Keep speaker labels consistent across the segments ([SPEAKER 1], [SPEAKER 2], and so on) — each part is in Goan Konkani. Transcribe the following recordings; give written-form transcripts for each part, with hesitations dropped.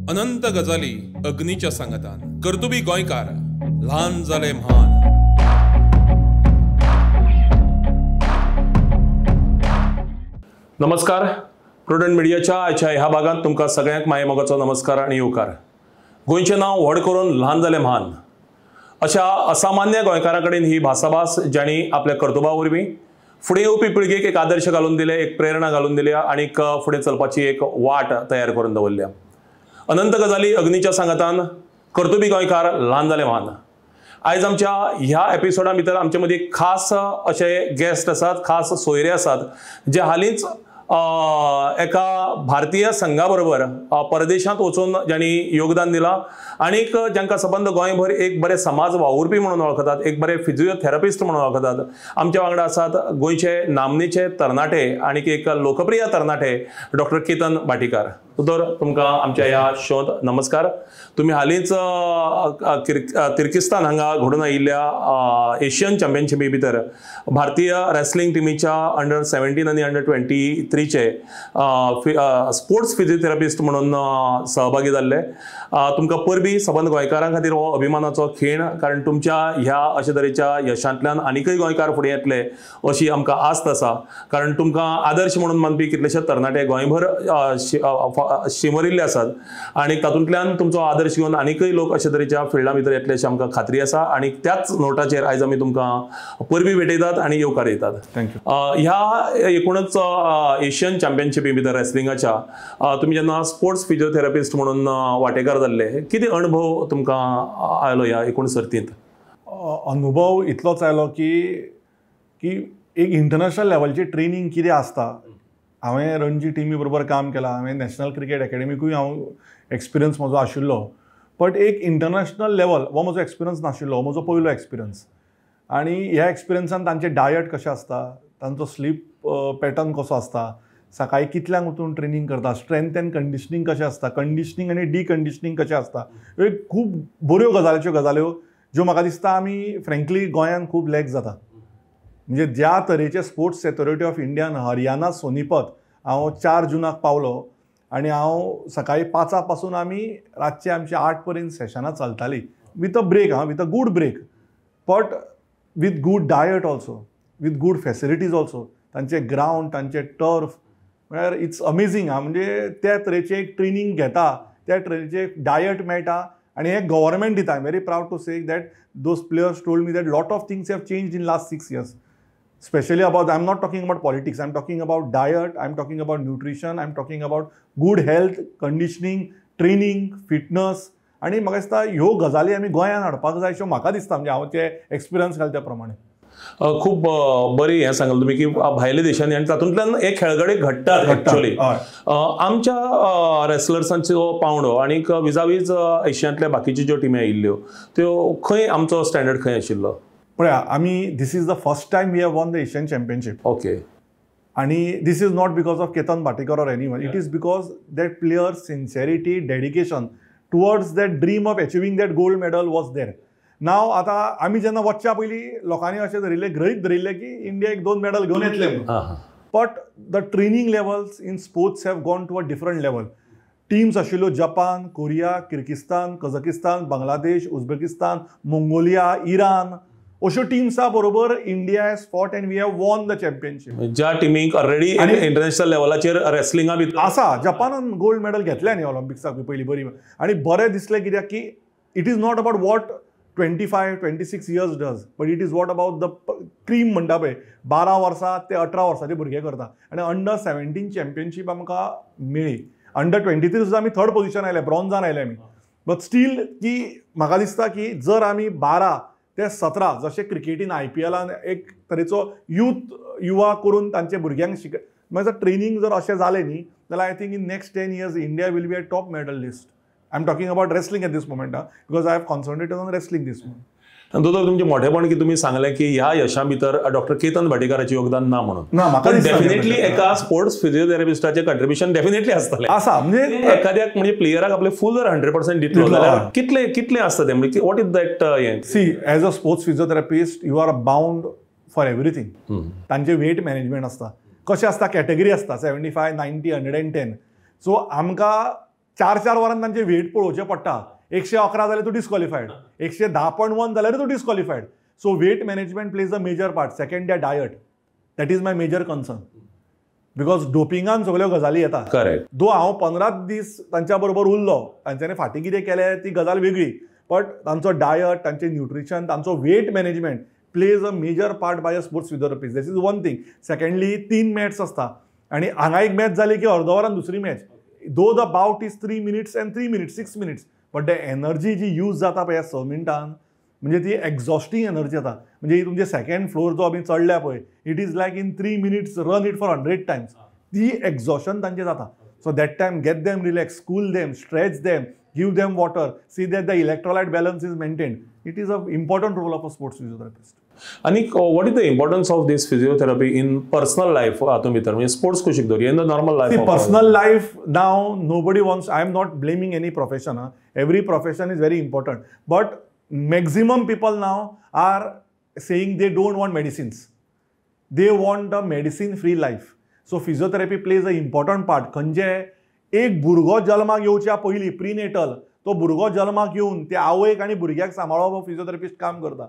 [SPEAKER 1] अनंत गजाली अग्नीच्या सांगातान. कर्तुबी गोंयकार, ल्हान जाले म्हान. नमस्कार, प्रुडंट मिडियाच्या आयच्या ह्या भागांत तुमकां सगळ्यांक मायेमोगाचो नमस्कार आनी येवकार. गोंयचें नांव व्हड करून ल्हान जालें म्हान अशा असामान्य गोंयकारां कडेन ही भासाभास, जांणी आपल्या कर्तुबा वरवीं फुडें येवपी पिळगेक एक आदर्श घालून दिले, एक प्रेरणा घालून दिल्या आनी फुडें चलपाची एक वाट तयार करून दवरल्या. अनंत गजाली अग्नीच्या सांगातान, कर्तुबी गोंयकार, ल्हान जाले म्हान. आयज आमच्या ह्या एपिसोडा भितर आमचे मदीं खास अशे गेस्ट आसात, खास सोयरे आसात, जे हालींच एका भारतीय संघा बरोबर परदेशांत वचून जांणी योगदान दिलां आनीक जांकां सबंद गोंयभर एक बरे समाज वावुरपी म्हणून वळखतात, एक बरे फिजियोथेरपिस्ट म्हणून वळखतात. आमच्या वांगडा आसात गोंयचे नामनेचे तरणाटे आनीक एक लोकप्रिय तरणाटे डॉक्टर केतन भाटीकार. दोतोर, तुमकां आमच्या ह्या शोंत नमस्कार. तुमी हालींच तिर्किस्तान हांगा घडून आयिल्ल्या एशियन चॅम्पियनशिपी भितर भारतीय रेसलिंग टिमीच्या अंडर 17 आनी अंडर 23 स्पोर्ट्स फिजियोथेरपिस्ट म्हणून सहभागी जाल्ले. तुमकां परबी. सबंद गोंयकारां खातीर हो अभिमानाचो खीण, कारण तुमच्या ह्या अशे तरेच्या यशांतल्यान आनीकय गोंयकार फुडें येतले अशी आमकां आस्त आसा. कारण तुमकां आदर्श म्हणून मानपी कितलेशे तरणाटे गोंयभर शिमरिल्ले आसात आनी तातूंतल्यान तुमचो आदर्श घेवन आनीकय लोक अशे तरेच्या फिल्डा भितर येतले अशी आमकां खात्री आसा. आनी त्याच नोटाचेर आयज आमी तुमकां परबी भेटयतात आनी येवकार दितात.
[SPEAKER 2] Thank you.
[SPEAKER 1] ह्या एकूणच एशियन चॅम्पियनशिपी भितर रेसलिंगाच्या तुमी जेन्ना स्पोर्ट्स फिजियोथेरपिस्ट म्हणून वांटेकार जाल्ले, कितें अणभव तुमकां आयलो ह्या एकूण सर्तींत?
[SPEAKER 2] अनुभव इतलोच आयलो की की एक इंटरनॅशनल लेवलची ट्रेनींग कितें आसता. हांवें रणजी टिमी बरोबर काम केलां, हांवें नॅशनल क्रिकेट एकेडमीकूय हांव एक्सपिरियन्स म्हजो आशिल्लो, बट एक इंटरनॅशनल लेवल हो म्हजो एक्सपिरियन्स नाशिल्लो, हो म्हजो पयलो एक्सपिरियन्स. आनी ह्या एक्सपिरियन्सान तांचें डायट कशें आसता, तांचो स्लीप पॅटर्न कसो आसता, सकाळीं कितल्यांक उठून ट्रेनींग करता, स्ट्रेंथ एंड कंडिशनींग कशें आसता, कंडिशनींग आनी डिकंडिशनींग कशें आसता, ह्यो एक खूब बऱ्यो गजालीच्यो गजाल्यो ज्यो म्हाका दिसता आमी फ्रेंकली गोंयांत खूब लॅक जाता. म्हणजे ज्या तरेचे स्पोर्ट्स ऑथॉरिटी ऑफ इंडियान हरियाणा सोनीपत हांव 4 जूनाक पावलो आनी हांव सकाळीं 5 पासून आमी रातचे आमचे 8 पर्यंत सेशनां चलतालीं, विथ अ ब्रेक, हां, with a good break, but with good diet also, with good facilities also. तांचे ग्रावंड, तांचे टर्फ, म्हळ्यार it's amazing. हां, म्हणजे त्या तरेचें एक ट्रेनींग घेता, त्या तरेचें डायट मेळटा आनी हें गव्हर्मेंट दिता. I am very proud to say that those players told me that lot of things have changed in last 6 years. Especially about, I'm not talking about politics, I'm talking about diet, I'm talking about nutrition, I'm talking about good health, conditioning, training, fitness. आनी म्हाका दिसता ह्यो गजाली आमी गोंयांत हाडपाक जाय अश्यो म्हाका दिसता, म्हणजे हांव ते एक्सपिरियन्स घाल त्या प्रमाणे.
[SPEAKER 1] खूब बरी हें सांगलें तुमी की भायल्या देशांनी आनी तातूंतल्यान हे खेळगडे घडटात. एक्चुअली आमच्या रेसलर्सांचो पावंडो आनीक विजावीज एशियांतल्या बाकीच्यो ज्यो टिमी आयिल्ल्यो त्यो खंय आमचो स्टँडर्ड खंय आशिल्लो?
[SPEAKER 2] पळया, आमी this is the first time we have won the Asian championship.
[SPEAKER 1] Okay.
[SPEAKER 2] आनी this is not because of Ketan Bhatikar or anyone, it is because that player sincerity, dedication towards that dream of achieving that gold medal was there. Now आतां आमी जेन्ना वचच्या पयलीं लोकांनी अशें धरिल्लें, गृहीत धरिल्लें की इंडिया एक 2 मेडल घेवन येतले म्हणून, but the training levels in sports have gone to a different level. Teams आशिल्ल्यो Japan, Korea, Kyrgyzstan, Kazakhstan, Bangladesh, Uzbekistan, Mongolia, Iran, अश्यो टिम्सा बरोबर India has fought and we have won the championship.
[SPEAKER 1] ज्या टिमीक ऑलरेडी इंटरनॅशनल लेवलाचेर रेसलिंगा बी
[SPEAKER 2] आसा, जपानान गोल्ड मेडल घेतलें न्ही ऑलिम्पिक्साक पयलीं बरी. आनी बरें दिसलें कित्याक की it is not about what 25, 26 years does, but it is what about the cream म्हणटा पळय, 12 वर्सां ते 18 वर्सांचे भुरगे करता. आनी अंडर 17 चॅम्पियनशीप आमकां मेळ्ळी. अंडर 23 सुद्दां आमी थर्ड पोजिशन आयले, ब्रॉन्जान आयले आमी. बट स्टील की म्हाका दिसता की जर आमी 12 ते 17 जशें क्रिकेटीन IPLान एक तरेचो यूथ युवा करून तांचे भुरग्यांक शिक, मागीर ट्रेनींग जर अशें जालें न्ही जाल्यार I think in next 10 years India will be a top medal list. I am talking about wrestling at this moment because I have concentrated on wrestling this moment.
[SPEAKER 1] दोतोर, तुमचें मोठेपण की तुमी सांगलें की ह्या यशा भितर डॉक्टर केतन भाटीकाराचें योगदान ना म्हणून,
[SPEAKER 2] ना,
[SPEAKER 1] डेफिनेटली एका स्पोर्ट्स फिजियोथेरपिस्टाचें कंट्रिब्युशन डेफिनेटली आसतलें.
[SPEAKER 2] आसा, म्हणजे
[SPEAKER 1] एखाद्याक म्हणजे प्लेयराक आपले फूल जर 100% दितलो जाल्यार कितले कितले आसता तें, म्हणजे what is that हें?
[SPEAKER 2] See, as a sports physiotherapist you are bound for everything. तांचें वेट मॅनेजमेंट आसता, कशें आसता, कॅटेगरी आसता 75, 90, 110. सो आमकां 4-4 वरां तांचे वेट पळोवचें पडटा. 111 जाल्यार तूं डिस्क्वॉलिफायड, 110.1 जाल्यार तूं disqualified. So weight management plays a major part. Second, the diet, that is my major concern, because डोपिंगान सगळ्यो गजाली येता.
[SPEAKER 1] करेक्ट.
[SPEAKER 2] दो हांव 15 दीस तांच्या बरोबर उरलो, तांच्यांनी फाटीं कितें केलें ती गजाल वेगळी, बट तांचो डायट, तांचें न्युट्रिशन, तांचो weight management plays a major part by a sports physiotherapist. This is one thing. Secondly, 3 match आसता आनी हांगा एक मॅच जाली की अर्द वरान दुसरी match. Though the bout is 3 minutes and 3 minutes 6 minutes, but the energy ji use जाता पळय ह्या 6 मिनटान, म्हणजे ती एक्झॉस्टींग एनर्जी जाता. म्हणजे ही तुमचे सेकंड फ्लोर जो आमी चडल्या पळय, it is like in 3 minutes run it for 100 times. ती एक्झॉशन तांचें जाता. So that time get them relax, cool them, stretch them, give them water, see that the electrolyte balance is maintained. It is a important role of a sports physiotherapist.
[SPEAKER 1] आनी what is the importance of this physiotherapy in personal life हातूंत भितर, म्हणजे स्पोर्ट्स कशीक दवरी in the normal life?
[SPEAKER 2] Personal life now nobody wants. I am not blaming any profession, every profession is very important, but maximum people now are saying they don't want medicines, they want a medicine free life. So physiotherapy plays a important part. खंयचे एक भुरगो जल्माक येवच्या पयलीं प्रिनेटल, तो भुरगो जल्माक येवन त्या आवयक आनी भुरग्याक सांबाळप फिजियोथेरपिस्ट काम करता.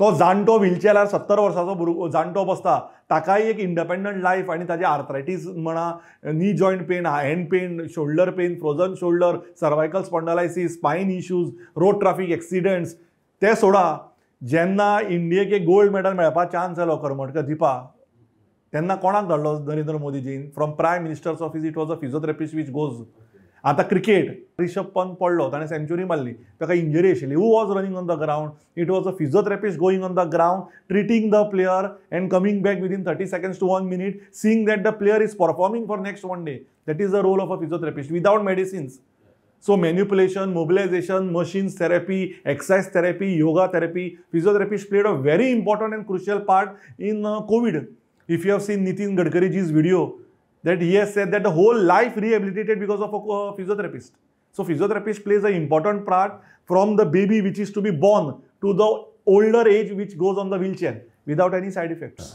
[SPEAKER 2] तो जाणटो व्हीलचेरार 70 वर्साचो भुरगो जाणटो बसता, ताकाय एक इंडिपेंडंट लायफ, आनी ताजे आर्थरायटीस म्हणा, knee joint pain, hand pain, shoulder pain, frozen shoulder, cervical spondylosis, spine issues, road traffic accidents, ते सोडा. जेन्ना इंडियेक एक गोल्ड मेडल मेळपा चान्स आयलो करमटकर दिपा, तेन्ना कोणाक धाडलो Narendra मोदीजीन? From prime minister's office it was a physiotherapist which goes. आतां क्रिकेट, रिषभ पंत पडलो, ताणें सेंच्युरी मारली, ताका इंजरी आशिल्ली. Who was running on the ground? It was a physiotherapist going on the ground, treating the player and coming back within 30 seconds to 1 minute, seeing that the player is performing for next 1 day. That is the role of a physiotherapist without medicines. So manipulation, mobilization, machines therapy, exercise therapy, yoga therapy, physiotherapist played a very important and crucial part in COVID. If you have seen Nitin Gadkariji's video, that he has said that the whole life rehabilitated because of a physiotherapist. So physiotherapist plays an important part from the baby which is to be born to the older age which goes on the wheelchair without any side effects.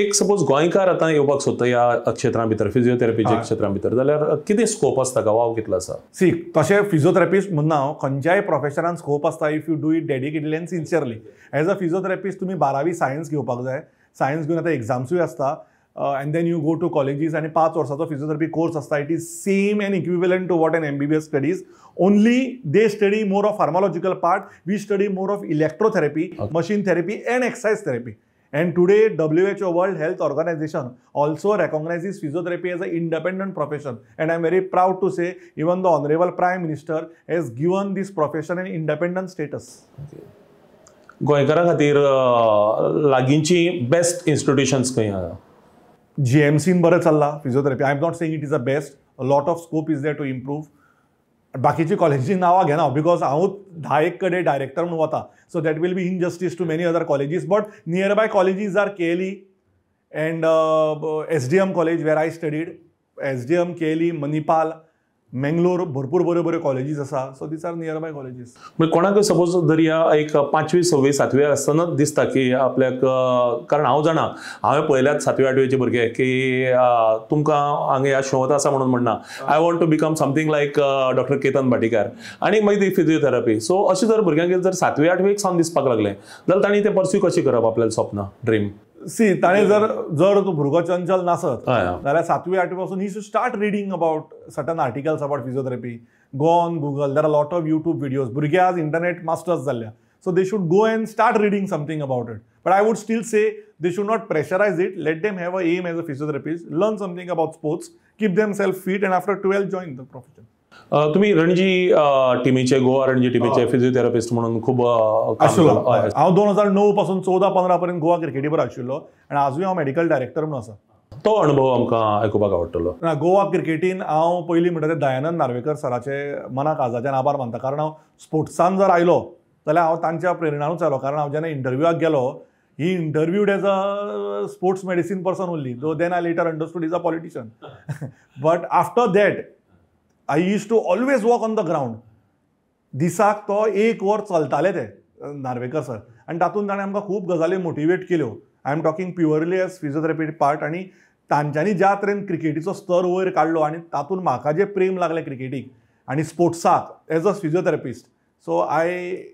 [SPEAKER 1] एक सपोज गोंयकार आतां येवपाक सोदता ह्या क्षेत्रां भितर, फिजियोथेरपीच्या क्षेत्रां भितर, जाल्यार कितें स्कोप आसता का, वाव कितलो आसा?
[SPEAKER 2] सी, तशें फिजियोथेरपिस्ट म्हणना हांव, खंयच्याय प्रोफेशनान स्कोप आसता if you do it dedicatedly and sincerely. As a physiotherapist तुमी 12वी सायन्स घेवपाक जाय, सायन्स घेवन आतां एग्जाम्सूय आसता, and then you go to colleges आनी 5 वर्साचो फिजियोथेरपी कोर्स आसता. It is same and equivalent to what an MBBS studies, only they study more of pharmacological part, we study more of electrotherapy, machine therapy and exercise therapy. And today WHO, World Health Organization, also recognizes physiotherapy as an independent profession. And I am very proud to say even the Honorable Prime Minister has given this profession an independent status.
[SPEAKER 1] गोंयकारां खातीर लागींची बेस्ट इन्स्टिट्यूशन्स खंय आसा?
[SPEAKER 2] जीएमसीन बरें चल्लां physiotherapy. I am not saying it is a best, a lot of scope is there to improve. बाकीची कॉलेजीची नांवां घेना because हांव 10 कडेन डायरेक्टर म्हणून वता, so that will be injustice to many other colleges. But near by colleges are KLE and SDM college where I studied, SDM, KLE, Manipal, Mangalore, भरपूर बऱ्यो बऱ्यो कॉलेजीस आसा. So these are near by colleges.
[SPEAKER 1] म्हणजे कोणाकूय सपोज जर ह्या एक 5वी 6वी 7वी आसतनाच दिसता की आपल्याक, कारण हांव जाणा, हांवें पळयल्यात 7वी 8वीचे भुरगे की तुमकां हांगा ह्या शोंत आसा म्हणून म्हणना, I want to become something like doctor Ketan Bhatikar, आनी मागीर ती फिजियोथेरपी. सो अशें जर भुरग्यांक जर 7वी 8वीक सावन दिसपाक लागलें जाल्यार तांणी तें पर्स्यू कशें करप आपल्याला स्वप्न, ड्रीम?
[SPEAKER 2] सी, ताणें जर जर तो भुरगो चंचल नासत जाल्यार 7वी 8वी पासून he should start reading about certain articles about physiotherapy. Go on Google, there are lot of YouTube videos. भुरगे आज इंटरनेट मास्टर्स जाल्ल्या, so they should go and start reading something about it. But I would still say they should not pressurize it. Let them have a aim as a physiotherapist, learn something about sports, keep them self fit, and after 12 join the profession.
[SPEAKER 1] तुम्ही रणजी टिमीचे, गोवा रणजी टिमीचे फिजियोथेरपिस्ट म्हणून खूब
[SPEAKER 2] आशिल्लो. हांव 2009 पासून 14-15 पर्यंत गोवा क्रिकेटी बरोबर आशिल्लो आनी आजूय हांव मेडिकल डायरेक्टर म्हणून आसा.
[SPEAKER 1] तो अनुभव आमकां आयकुपाक आवडटलो.
[SPEAKER 2] ना, गोवा क्रिकेटीन हांव पयलीं म्हणटा ते दयानंद नार्वेकर सराचे मनाक काळजाच्यान आभार मानता, कारण हांव स्पोर्ट्सान जर आयलो जाल्यार हांव तांच्या प्रेरणानूच आयलो. कारण हांव जेन्ना इंटरव्यूआक गेलो, he interviewed as a sports medicine person only, though then I later understood is a politician. But after that I used to always walk on the ground. दिसाक तो 1 वर चलताले ते नार्वेकर सर, आनी तातूंत ताणें आमकां खूब गजाली मोटिवेट केल्यो. I am talking purely as physiotherapy part. आनी तांच्यांनी ज्या तरेन क्रिकेटीचो स्तर वयर काडलो आनी तातूंत म्हाका जें प्रेम लागलें क्रिकेटीक आनी स्पोर्ट्साक as a physiotherapist, so I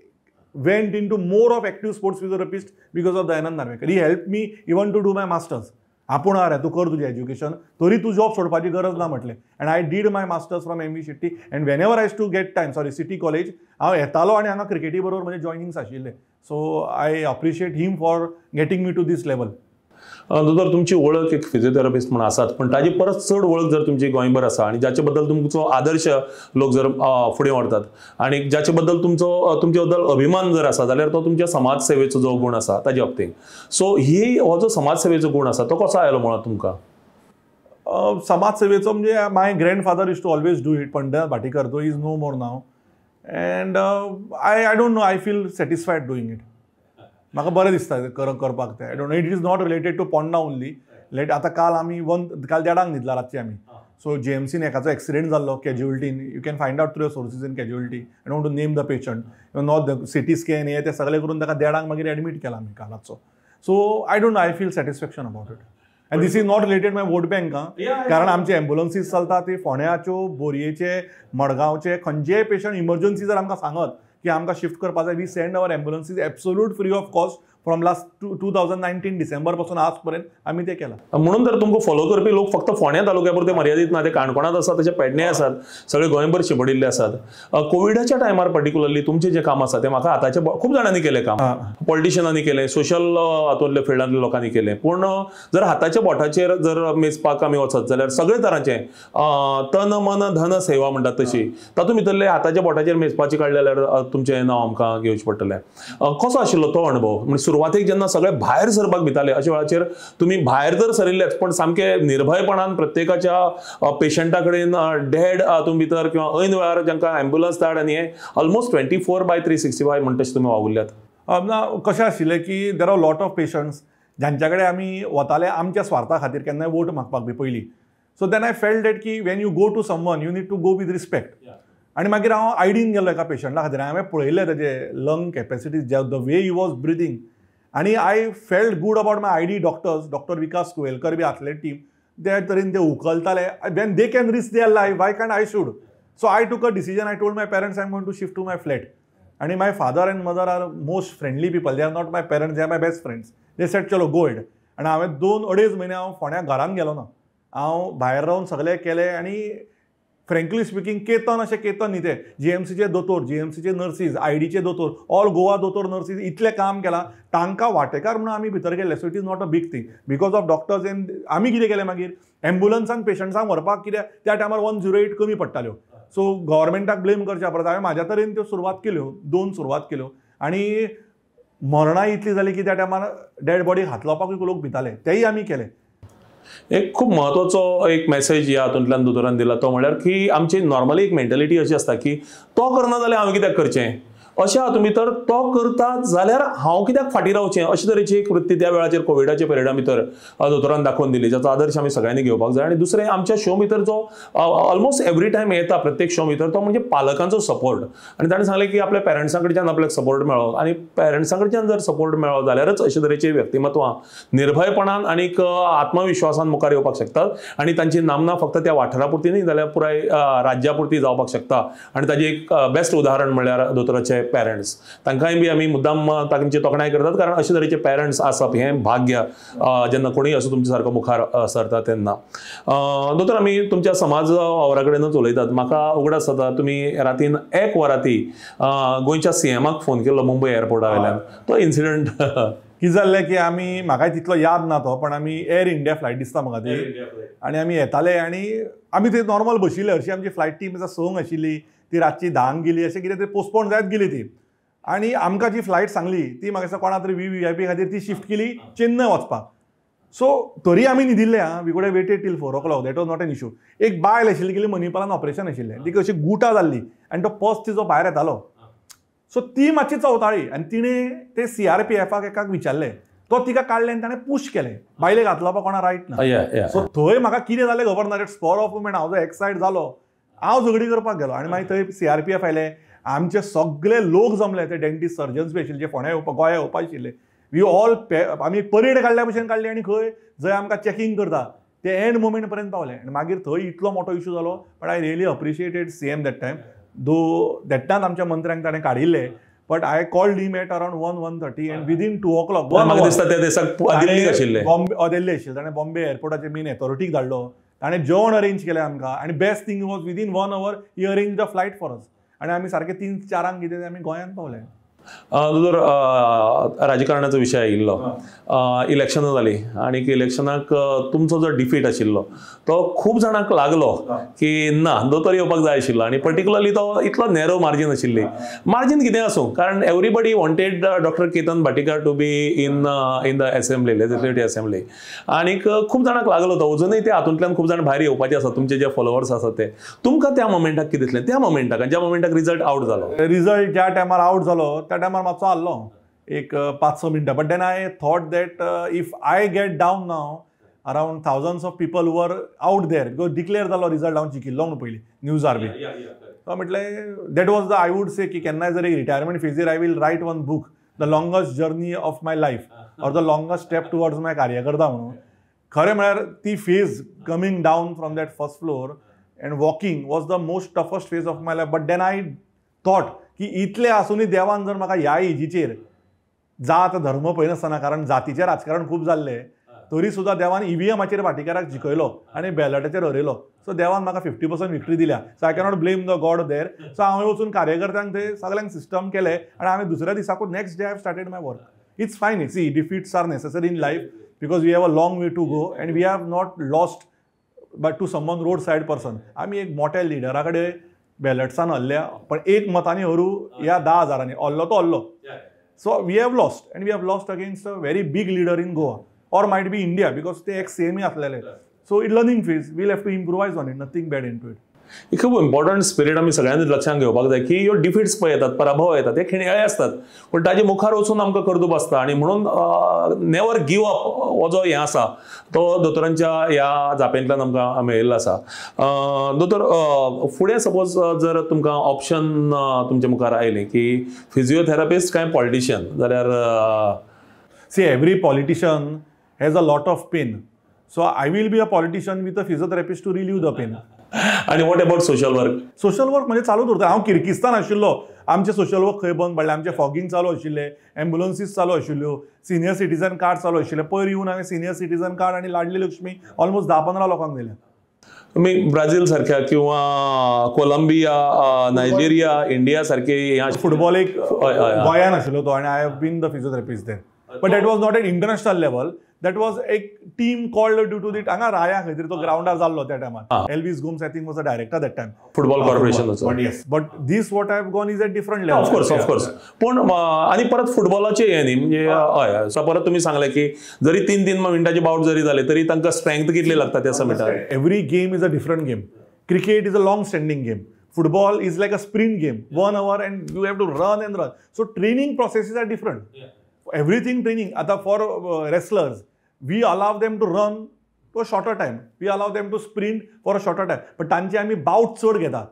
[SPEAKER 2] went into more of active sports physiotherapist because of Dayanand Narvekar. He help me even to do my masters. आपूण अरे तूं कर तुजें एज्युकेशन, तरी तूं जॉब सोडपाची गरज ना म्हटलें. And I did my masters from M V Shetty and whenever I to get time, sorry city college, हांव येतालो आनी हांगा क्रिकेटी बरोबर म्हजें जॉयनिंग्स आशिल्लें. So I appreciate him for getting me to this level.
[SPEAKER 1] दोतोर, तुमची वळख एक फिजियोथेरपिस्ट म्हणून आसात, पण ताजी परत चड वळख जर तुमची गोंयभर आसा आनी जाचे बद्दल तुमचो आदर्श लोक जर फुडें व्हरतात आनी जाचे बद्दल तुमचो तुमचे बद्दल अभिमान जर आसा जाल्यार तो तुमच्या समाज सेवेचो जो गूण आसा ताजे बाबतींत. सो ही हो जो समाज सेवेचो गूण आसा तो कसो आयलो म्हणून तुमकां?
[SPEAKER 2] समाज सेवेचो म्हणजे my grandfather is to always do it, Pandit Bhatikar, though is no more now, and I don't know, I feel satisfied doing it. म्हाका बरें दिसता करपाक तें. I don't know, it is not related to Ponda only. Let आतां काल आमी काल देडांक न्हिदला रातचे आमी. सो जीएमसीन एकाचो एक्सिडेंट जाल्लो कॅज्युअलिटीन. You can find out through your sources in casualty. I don't to name the patient, not the CT scan हे ते सगळें करून ताका देडांक मागीर एडमीट केला आमी काल रातचो. So I don't know, I feel satisfaction about it. And this is not related my vote bank, कारण आमचे एम्बुलन्सीज चलता ती फोंड्याच्यो, बोरयेचे, मडगांवचे, खंयचेय पेशंट इमर्जन्सी जर आमकां सांगत की आमकां शिफ्ट करपाक जाय, we send our ambulances absolute free of cost from last 2019 December पासून आज पर्यंत आमी ते केलां.
[SPEAKER 1] म्हणून तर तुमकां फॉलो करपी लोक फक्त फोंड्या तालुक्या पुरते मर्यादीत ना, ते काणकोणांत आसात, तशे पेडणे आसात, सगळे गोंयभर शिंपडिल्ले आसात. कोविडाच्या टायमार पर्टिक्युलरली तुमचें जें काम आसा तें म्हाका आतांचे खूब जाणांनी केलें काम, पॉलिटिशियनांनी केलें, सोशल हातूंतल्या फिल्डांतल्या लोकांनी केलें, पूण जर हाताच्या बोटाचेर जर मेजपाक आमी वचत जाल्यार सगळे तरांचें तन मन धन सेवा म्हणटात तशी तातूंत भितरले हाताच्या बोटाचेर मेजपाची काडले जाल्यार तुमचें नांव आमकां घेवचें पडटलें. कसो आशिल्लो तो अणभव? म्हणजे सुरवातेक जेन्ना सगळे भायर सरपाक भिताले अशा वेळाचेर तुमी भायर तर सरिल्लेच, पण सामके निर्भयपणान प्रत्येकाच्या पेशंटा कडेन डेड हातूंत भितर किंवा ऐन वेळार जांकां एम्बुलन्स धाड आनी हे ऑलमोस्ट 24/365 म्हणटा तशें तुमी वावुरल्यात.
[SPEAKER 2] ना, कशें आशिल्लें की there are lot of patients ज्यांच्या कडेन आमी वताले आमच्या स्वार्था खातीर, केन्नाय वोट मागपाक बी पयलीं. So then I felt that की when you go to someone you need to go with respect. आनी मागीर हांव आयडीन गेलो एका पेशंटा खातीर, हांवें पळयलें ताजे lung capacity, the way he was breathing, आनी I felt good about my ID doctors, doctor Vikas Kuvelkar B आसले टीम, त्या तरेन ते उखलताले. When they can risk their life, why can't I should? So I took a decision. I told my parents I am going to shift to my flat. आनी my father and mother are most friendly people, they are not my parents, they are my best friends. They said चलो गो एड. आनी हांवें 2-2.5 म्हयने हांव फोंड्या घरान गेलो ना, हांव भायर रावन सगळें केलें. आनी फ्रेंकली स्पिकींग केतन अशें केतन न्ही ते, जीएमसीचे दोतोर, जीएमसीचे नर्सीज, आयडीचे दोतोर, ऑल गोवा दोतोर नर्सीज इतलें काम केलां, तांकां वांटेकार म्हणून आमी भितर गेल्ले. So it is not a big thing because of doctors. And आमी कितें केलें मागीर एम्बुलन्सान पेशंट्सांक व्हरपाक कित्याक त्या टायमार 108 कमी पडटाल्यो. सो गव्हर्मेंटाक ब्लेम करच्या परस हांवें म्हाज्या तरेन त्यो सुरवात केल्यो, 2 सुरवात केल्यो. आनी मरणां इतली जाली की त्या टायमार डेड बॉडी हात लावपाकूय लोक भिताले, तेय आमी केले.
[SPEAKER 1] एक खूब महत्वाचो एक मेसेज ह्या हातूंतल्यान दोतोरान दिला तो म्हणल्यार की आमची नॉर्मली एक मेंटेलिटी अशी आसता की तो करना जाल्यार हांवें कित्याक करचें, अशें हातूंत भितर तो करता जाल्यार हांव कित्याक फाटीं रावचें, अशे तरेची एक वृत्ती त्या वेळाचेर कोविडाच्या पिरियडा भितर दोतोरान दाखोवन दिली, जाचो आदर्श आमी सगळ्यांनी घेवपाक जाय. आनी दुसरें आमच्या शो भितर जो ऑलमोस्ट एवरी टायम येता प्रत्येक शो भितर तो म्हणजे पालकांचो सपोर्ट. आनी ताणें सांगलें की आपल्या पेरंट्सां कडच्यान आपल्याक सपोर्ट मेळ्ळो आनी पेरंट्सां कडच्यान जर सपोर्ट मेळ्ळो जाल्यारच अशे तरेची व्यक्तिमत्वां निर्भयपणान आनीक आत्मविश्वासान मुखार येवपाक शकतात आनी तांची नामना फक्त त्या वाठारा पुरती न्ही जाल्यार पुराय राज्या पुरती जावपाक शकता. आनी ताजें एक बेस्ट उदाहरण म्हणल्यार दोतोराचे पेरंट्स. तांकांय बी आमी मुद्दाम तांची तोखणाय करतात, कारण अशे तरेचे पेरंट्स आसप हें भाग्य जेन्ना कोणूय असो तुमच्या सारको मुखार सरता तेन्ना. दोतोर, आमी तुमच्या समाज वावरा कडेनच उलयतात. म्हाका उगडास जाता तुमी रातीन 1 वराती गोंयच्या सीएमाक फोन केल्लो मुंबय एअरपोर्टा वयल्यान, तो इन्सिडंट
[SPEAKER 2] कितें जाल्लें की आमी, म्हाका तितलो याद ना तो, पण आमी एअर इंडिया फ्लायट दिसता म्हाका ती, आनी आमी येताले आनी आमी थंय नॉर्मल बशिल्ले. हरशीं आमची फ्लायट टीम आसा 6 आशिल्ली, ती रातची 10 गेली, अशें कितें ते पोस्टपोन जायत गेली ती. आनी आमकां जी फ्लायट सांगली ती म्हाका दिसता कोणा तरी VVIP खातीर ती शिफ्ट केली चेन्नय वचपाक. सो तरी आमी न्हिदिल्ले, आं, we could have waited till 4 o'clock, that was not an issue. एक बायल आशिल्ली, गेली मणिपालान ऑपरेशन आशिल्लें, तिका अशी गुटा जाल्ली आनी तो पस तिचो भायर येतालो. सो ती मातशी चवताळी आनी तिणें ते CRPFाक एकाक विचारलें, तो तिका काडलें आनी ताणें पूश केलें, बायलेक हात लावपाक कोणा रायट ना. सो थंय म्हाका कितें जालें खबर ना, स्पॉर ऑफ मुमेंट हांव जो एक्सायट जालो, हांव झगडी करपाक गेलो. आनी मागीर थंय CRPF आयले, आमचे सगळे लोक जमले, ते डेंटिस्ट सर्जन्स बी आशिल्ले जे फोंड्या येवपाक, गोंया येवपा आशिल्ले. We all आमी परेड काडल्या भशेन काडली आनी खंय जंय आमकां चॅकींग करता ते एंड मोमेंट पर्यंत पावले आनी मागीर थंय इतलो मोठो इशू जालो. But I really appreciated CM that time, though that time आमच्या मंत्र्यांक ताणें काडिल्ले, but I called him at around 1:30 and within 2 o'clock.
[SPEAKER 1] म्हाका दिसता त्या दिसाक दिल्लीक आशिल्ले,
[SPEAKER 2] बॉम्बे दिल्ली आशिल्ले. ताणें बॉम्बे एअरपोर्टाचे मेन अथॉरिटीक धाडलो, ताणें जेवण अरेंज केलें आमकां आनी best thing was within 1 hour he arrange the flight for us. आनी आमी सारके 3-4 कितें आमी गोंयांत पावले.
[SPEAKER 1] दोतोर, राजकारणाचो विशय आयिल्लो, इलेक्शनां जालीं आनी इलेक्शनाक तुमचो जो डिफीट आशिल्लो तो खूब जाणांक लागलो की ना दोतोर येवपाक जाय आशिल्लो आनी पर्टिक्युलरली तो इतलो नॅरो मार्जीन आशिल्ली. मार्जीन कितें आसूं, कारण everybody wanted doctor Ketan Bhatikar to be in the assembly, legislative assembly. आनीक खूब जाणांक लागलो तो, अजुनूय ते हातूंतल्यान खूब जाण भायर येवपाचे आसा, तुमचे जे फॉलोवर्स आसात ते. तुमकां त्या मोमेंटाक कितें दिसलें, त्या मोमेंटाक ज्या मोमेंटाक रिजल्ट आउट जालो?
[SPEAKER 2] रिजल्ट ज्या टायमार आउट जालो त्या टायमार मातसो आहलो एक 5-6 मिनटां. But then I thought that if I get down now around thousands of people were out there, because declare जालो रिजल्ट हांव जिखिल्लो म्हणून पयलीं न्यूजार बी. सो म्हटलें that was the, I would say की केन्नाय जर एक retirement फेजीर I will write one book, the longest journey of my life or the longest step towards my कार्यकर्ता म्हणून. खरें म्हळ्यार ती phase coming down from that first floor and walking was the most toughest phase of my life. But then I thought की इतले आसूनय देवान जर म्हाका ह्या एजीचेर जात धर्म पळयनासतना, कारण जातीचें राजकारण खूब जाल्लें, तरी सुद्दां देवान ईव्हीएमाचेर भाटीकाराक जिखयलो आनी बॅलटाचेर हरयलो. सो देवान म्हाका 50% विक्ट्री दिल्या. So I cannot blame the God there. So हांवें वचून कार्यकर्त्यांक थंय सगळ्यांक सिस्टम केलें आनी हांवें दुसऱ्या दिसाकूच next day I have started my work. It's fine. See, defeats are necessary in life because we have a long way to go and we have not lost but to someone road side person. आमी एक मोठ्या लिडरा कडेन बॅलट्सान हरल्या, पण एक मतांनी हरू या 10,000 हरलो तो हरलो. So we have lost and we have lost against a very big leader in Goa or might be India, because ते एक सेमय आसलेले. So it learning phase, we'll have to improvise on it, nothing bad into it.
[SPEAKER 1] एक खूब इम्पॉर्टंट स्पिरीट आमी सगळ्यांनी लक्षांत घेवपाक जाय की ह्यो डिफिट्स पळय येतात, पराभव येतात, ते खिणयाळे आसतात, पूण ताजे मुखार वचून आमकां कर्तुब आसता. आनी म्हणून नेवर गिव अप हो जो हें आसा तो दोतोरांच्या ह्या जापेंतल्यान आमकां मेळिल्लो आसा. दोतोर, फुडें सपोज जर तुमकां ऑप्शन तुमच्या मुखार आयलें की फिजियोथेरपिस्ट काय पॉलिटिशियन जाल्यार?
[SPEAKER 2] See, every politician has a lot of pain. So I will be a politician with a physiotherapist to relieve the pain.
[SPEAKER 1] आनी what about social work?
[SPEAKER 2] Social work म्हणजे चालूच उरता. हांव किर्गिस्तान आशिल्लो, आमचें सोशल वर्क खंय बंद पडलें, आमचें फॉगिंग चालू आशिल्लें, एम्बुलन्सीस चालू आशिल्ल्यो, सिनियर सिटीजन कार्ड चालू आशिल्लें. पयर येवन हांवें सिनियर सिटीजन कार्ड आनी लाडली लक्ष्मी ऑलमोस्ट 10-15 लोकांक दिल्या.
[SPEAKER 1] तुमी ब्राझील सारख्या किंवा कोलंबिया, नायजेरिया, इंडिया सारखे ह्या
[SPEAKER 2] फुटबॉल एक गोंयान आशिल्लो तो, आनी I have been the physiotherapist there, but that was not at international level. That was a team called due to the हांगा राया खंय तरी तो ग्रावंडार जाल्लो त्या टायमार. Elvis Gomes I think was a director that time,
[SPEAKER 1] football कॉर्पोरेशनाचो.
[SPEAKER 2] But yes, but this what I have gone is at different level.
[SPEAKER 1] Of course, of course. पूण आनी परत फुटबॉलाचे हें न्ही, म्हणजे हय, सो परत तुमी सांगलें की जरी 3-3 मिनटाचे बावट जरी जाले तरी तांकां स्ट्रेंथ कितली लागता त्या मिनटार.
[SPEAKER 2] Every game is a different game. Cricket is a long standing game. Football is like a sprint game, 1 hour and you have to run and run. So training processes are different. Everything training. आता for wrestlers, we allow them to run to a shorter time. We allow them to sprint for a shorter time. But तांचे आमी बाउट चड घेता.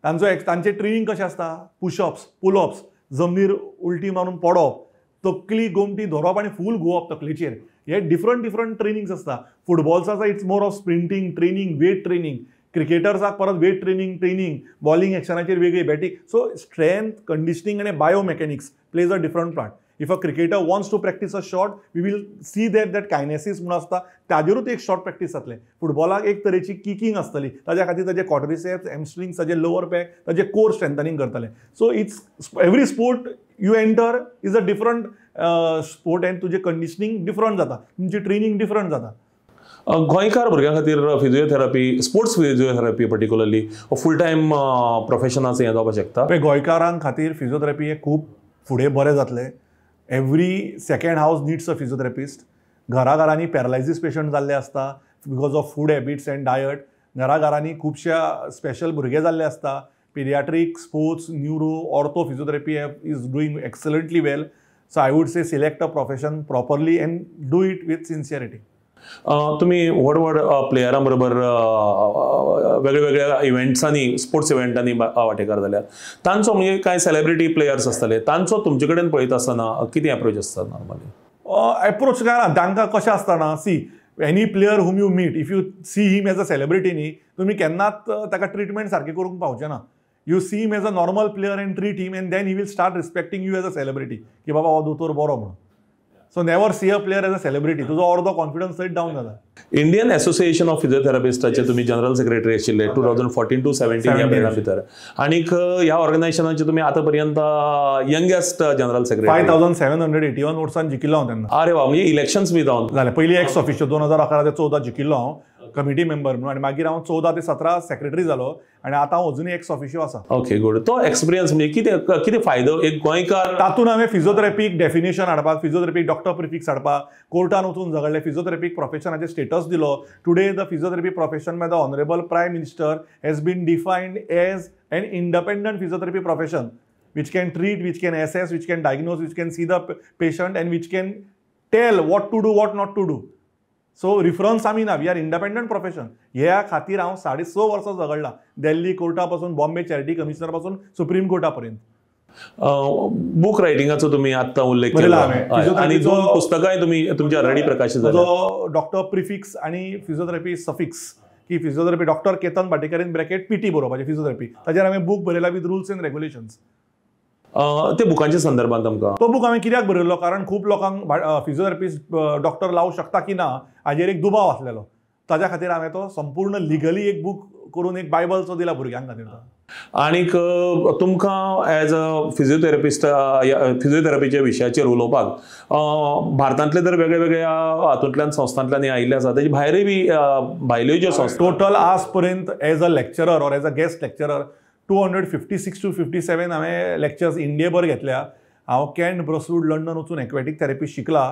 [SPEAKER 2] तांचो तांचे ट्रेनिंग कशें आसता, पुशअप्स, पुलअप्स, जमनीर उलटी मारून पडप, तकली गोमटी धरप आनी फूल घुंवप तकलेचेर, हे डिफरंट डिफरंट ट्रेनिंग्स आसता. फुटबॉल्साचो it's more of sprinting training, weight training. क्रिकेटर्साक परत वेट ट्रेनिंग, ट्रेनिंग बॉलिंग एक्शनाचेर वेगळी बॅटींग. सो स्ट्रेंथ, कंडिशनिंग आनी biomechanics plays a different part. If a cricketer wants to practice a shot, we will see that that kinesis म्हणून आसता, ताजेरूच एक शॉट प्रॅक्टीस जातलें. फुटबॉलाक एक तरेची किकिंग आसतली, ताज्या खातीर ताजे क्वाड्रिसेप्स, हॅमस्ट्रिंग्स, ताजे लोअर बॅक, ताजे कोर स्ट्रेंथनिंग करतले. So it's every sport you enter is a different sport and तुजें कंडिशनिंग डिफरंट जाता, तुमची ट्रेनिंग डिफरंट जाता.
[SPEAKER 1] गोंयकार भुरग्यां खातीर physiotherapy, sports physiotherapy particularly full time प्रोफेशनाचें हें जावपाक शकता.
[SPEAKER 2] गोंयकारां खातीर फिजियोथेरपी हें खूब फुडें बरें जातलें. Every second house needs a physiotherapist. घराघरांनी पॅरालायजीस पेशंट जाल्ले आसता because of food habits and diet. घराघरांनी खुबश्या स्पेशल भुरगे जाल्ले आसता. Paediatric, sports, neuro, ortho physiotherapy is doing excellently well. So I would say select a profession properly and do it with sincerity.
[SPEAKER 1] तुमी व्हड व्हड प्लेयरां बरोबर वेगळ्या वेगळ्या इव्हेंट्सांनी, स्पोर्ट्स इव्हेंटांनी वांटेकार जाल्यात, तांचो म्हणजे कांय सेलेब्रिटी प्लेयर्स आसतले, तांचो तुमचे कडेन पळयता आसतना कितें एप्रोच आसता नॉर्मली?
[SPEAKER 2] एप्रोच काय ना, तांकां कशें आसता ना, C Any player whom you meet, if you see him as a celebrity न्ही, तुमी केन्नाच ताका ट्रिटमेंट सारकी करूंक पावचे ना. You see him as a normal player and treat him, and then he will start respecting you as a celebrity की बाबा हो दोतोर बरो म्हणून. So never see a player as a celebrity, तुजो अर्दो कॉन्फिडन्स थंयच डावन जाता.
[SPEAKER 1] इंडियन असोसिएशन ऑफ फिजियोथेरपिस्टाचे तुमी जनरल सेक्रेटरी आशिल्ले 2014 to 17 ह्या पिरियडा भितर, आनीक ह्या ऑर्गनायझेशनाचे तुमी आतां पर्यंत यंगेस्ट जनरल सेक्रेटरी.
[SPEAKER 2] 5781 वोट्सान जिखिल्लो हांव तेन्ना.
[SPEAKER 1] अरे वा, म्हणजे इलेक्शन्स बी जावन
[SPEAKER 2] जालें. पयलीं एक्स ऑफिशियो 2011 ते 14 जिखिल्लो हांव कमिटी मेंबर म्हणून, आनी मागीर हांव 14 ते 17 सेक्रेटरी जालो, आनी आतां हांव अजुनूय एक्स ऑफिशियो आसा.
[SPEAKER 1] Okay, good. तो एक्सपिरियन्स म्हणजे कितें कितें फायदो एक गोंयकार?
[SPEAKER 2] तातूंत हांवें फिजियोथेरपीक डेफिनेशन हाडपाक, फिजियोथेरपीक डॉक्टर प्रिफिक्स हाडपाक, कोर्टान वचून झगडले, फिजियोथेरपीक प्रोफेशनाचें स्टेटस दिलो. Today the physiotherapy profession by the honourable prime minister has been defined as an independent physiotherapy profession which can treat, which can assess, which can diagnose, which can see the patient and which can tell what to do, what not to do. So reference आमी ना, we are independent profession. ह्या खातीर हांव 6.5 वर्सां झगडला, दिल्ली कोर्टा पासून, बॉम्बे चॅरिटी कमिशनर पासून सुप्रीम कोर्टा पर्यंत.
[SPEAKER 1] बूक रायटिंगाचो तुमी आत्तां उल्लेख केला आनी दोन पुस्तकांय तुमी तुमचे ऑलरेडी प्रकाशीत जाली.
[SPEAKER 2] डॉक्टर प्रिफिक्स आनी फिजियोथेरपी सफिक्स, की physiotherapy doctor Ketan Bhatikar in bracket PT बरोवपाचें फिजियोथेरपी, ताचेर हांवें बूक बरयला विथ रुल्स एंड रेगुलेशन्स.
[SPEAKER 1] ते बुकांच्या संदर्भात आमकां
[SPEAKER 2] तो बूक हांवें कित्याक बरयलो, कारण खूब लोकांक फिजियोथेरपिस्ट डॉक्टर लावूं शकता की ना हाजेर एक दुबाव आसलेलो, ताज्या खातीर हांवें तो संपूर्ण लिगली एक बूक करून एक बायबलचो दिला भुरग्यां खातीर.
[SPEAKER 1] आनीक तुमकां एज अ फिजियोथेरपिस्ट फिजियोथेरपीच्या विशयाचेर उलोवपाक भारतांतले तर वेगळ्या वेगळ्या हातूंतल्यान संस्थांतल्यान आयिल्ले आसा, तेजे भायरूय बी भायल्यो ज्यो संस्था
[SPEAKER 2] टोटल आज पर्यंत as a lecturer or as a guest lecturer 256 to 57 हांवें लेक्चर्स इंडियेभर घेतल्या. हांव कॅन्ट ब्रसवूड लंडन वचून एक्वेटीक थेरपी शिकला.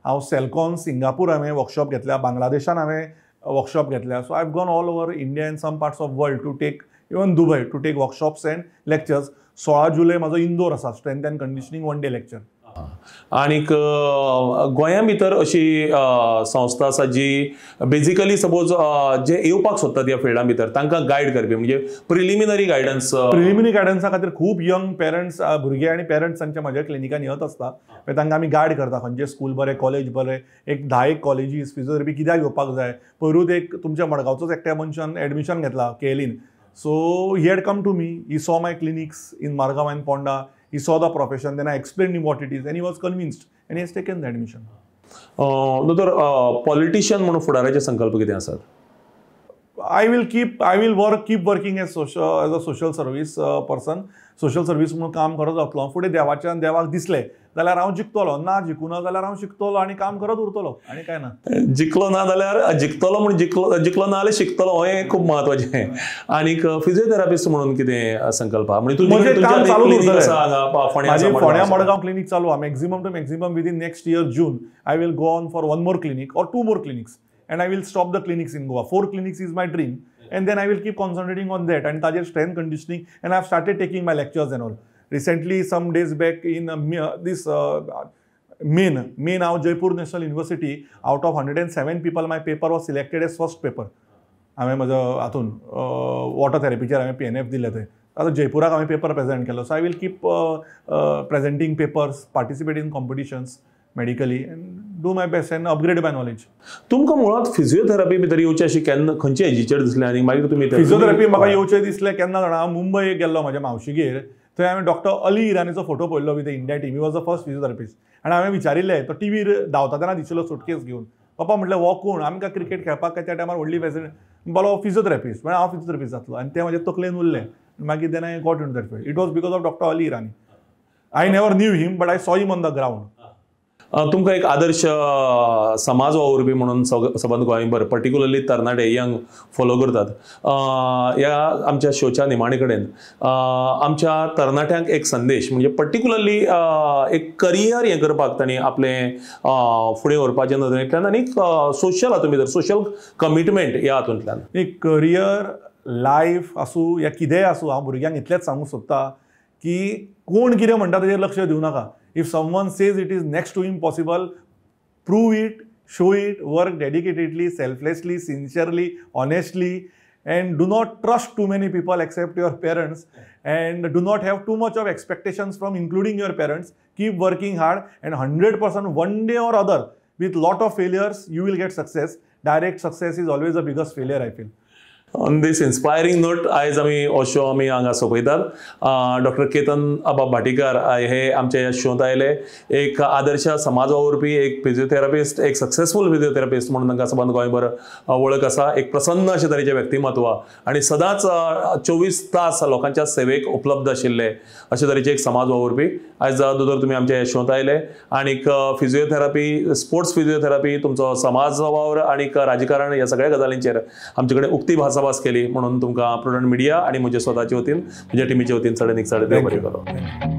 [SPEAKER 2] हांव सेलकॉन सिंगापूर हांवें वर्कशॉप घेतल्या, बांगलादेशान हांवें वर्कशॉप घेतल्या. So I have gone all over India and some parts of world to take, even Dubai to take workshops and lectures. 16 जुलय म्हाजो इंदोर आसा, strength and conditioning 1 day lecture.
[SPEAKER 1] आनीक गोंया भितर अशी संस्था आसा जी बेजिकली सपोज जे येवपाक सोदतात ह्या फिल्डा भितर तांकां गायड करपी, म्हणजे प्रिलिमिनरी गायडन्स?
[SPEAKER 2] प्रिलिमिनरी गायडन्सा खातीर खूब यंग पेरंट्स, भुरगे आनी पेरंट्स तांच्या म्हज्या क्लिनिकान येत आसता, तांकां आमी गायड करता खंयचें स्कूल बरें, कॉलेज बरें, एक 10 कॉलेजीस फिजियोथेरपी कित्याक घेवपाक जाय. पयरूच एक तुमच्या मडगांवचोच एकट्या मनशान एडमिशन घेतला केएलईन. So he had come to me, he saw my clinics in Margao and Ponda, he saw the profession, then I explained him what it is and he was convinced and he has taken the admission.
[SPEAKER 1] दोतोर, पॉलिटिशियन म्हणून फुडाराचे संकल्प कितें आसात?
[SPEAKER 2] I will keep working as a social service person. Social service म्हणून काम करत जातलो. फुडें देवाच्यान देवाक दिसलें जाल्यार हांव जिखतलो, ना जिखूना जाल्यार हांव शिकतलो आनी काम करत उरतलो, आनी काय ना.
[SPEAKER 1] जिखलो ना जाल्यार जिखतलो म्हूण जिखलो ना जाल्यार शिकतलो, हें खूब म्हत्वाचें. आनीक फिजियोथेरपिस्ट म्हणून कितें संकल्प आहा? म्हणजे
[SPEAKER 2] म्हजें काम चालू उरतलें. फोंड्या मडगांव क्लिनीक चालू आहा. Maximum to maximum within next year June I will go on for 1 more clinic or 2 more clinics and I will stop the clinics in Goa. 4 clinics is my dream and then I will keep concentrating on that and ताजेर strength conditioning and I have started taking my lectures and all. Recently some days back in this Main हांव Jaipur national university out of 107 people my paper was selected as first paper. हांवें म्हजो हातून वॉटर थेरपीचेर हांवें PNF दिलें थंय. आतां जयपुराक हांवें पेपर प्रेजेंट केलो. So I will keep presenting papers, participate in competitions medically and do my best and upgrade my knowledge.
[SPEAKER 1] तुमकां मुळांत फिजियोथेरपी भितर येवचें अशें केन्ना खंयचे एजीचेर दिसलें आनी मागीर तुमी
[SPEAKER 2] फिजियोथेरपी म्हाका येवचें दिसलें केन्ना जाणा, हांव मुंबय गेल्लो म्हाज्या मावशीगेर, थंय हांवें डॉक्टर अली इरानीचो फोटो पळयलो with India team. He was the first physiotherapist. आनी हांवें विचारिल्लें, तो टीव्हीर धांवता तेन्ना दिशिल्लो सुटकेस घेवन, पप्पा म्हटलें हो कोण, आमकां क्रिकेट खेळपाक काय त्या टायमार व्हडली फॅसिलिटी, म्हणपालो हो फिजियोथेरपिस्ट, म्हळ्यार हांव फिजियोथेरपिस्ट जातलो. आनी तें म्हाजे तकलेन उरलें. मागीर then I got in that field. It was because of doctor Ali Irani. I never knew him but I saw him on the ground.
[SPEAKER 1] तुमकां एक आदर्श समाज वावुरपी म्हणून सबंद गोंयभर पर्टिक्युलरली तरणाटे यंग फॉलो करतात. ह्या आमच्या शोच्या निमाणे कडेन आमच्या तरणाट्यांक एक संदेश, म्हणजे पर्टिक्युलरली एक करियर हें करपाक तांणी आपलें फुडें व्हरपाच्या नदरेंतल्यान आनी सोशल हातूंत भितर सोशल कमिटमेंट ह्या हातूंतल्यान.
[SPEAKER 2] एक करियर लायफ आसूं या कितेंय आसूं, हांव भुरग्यांक इतलेंच सांगूंक सोदता की कोण कितें म्हणटा ताजेर लक्ष दिवं नाका. If someone says it is next to impossible, prove it, show it, work dedicatedly, selflessly, sincerely, honestly, and do not trust too many people except your parents, and do not have too much of expectations from including your parents. Keep working hard and 100% one day or other, with lot of failures, you will get success. Direct success is always a biggest failure, I feel.
[SPEAKER 1] On this inspiring note आयज आमी हो शो आमी हांगा सोंपयतात. डॉक्टर केतन बाब भाटीकार हे आमच्या ह्या शोंत आयले. एक आदर्श समाज वावुरपी, एक फिजियोथेरपिस्ट, एक सक्सेसफूल फिजियोथेरपिस्ट म्हणून तांकां सबंद गोंयभर वळख आसा. एक प्रसन्न अशे तरेचें व्यक्तिमत्व आनी सदांच 24 तास लोकांच्या सेवेक उपलब्ध आशिल्ले अशे तरेचे एक समाज वावुरपी. आयज दोतोर तुमी आमच्या ह्या शोंत आयले आनीक फिजियोथेरपी, स्पोर्ट्स फिजियोथेरपी, तुमचो समाज वावर आनीक राजकारण ह्या सगळ्या गजालींचेर आमचे कडेन उक्ती भासाभास केली म्हणून तुमकां प्रुडंट मिडिया आनी म्हजे स्वताचे वतीन, म्हज्या टिमीचे वतीन चड आनीक चड देव बरें करूं.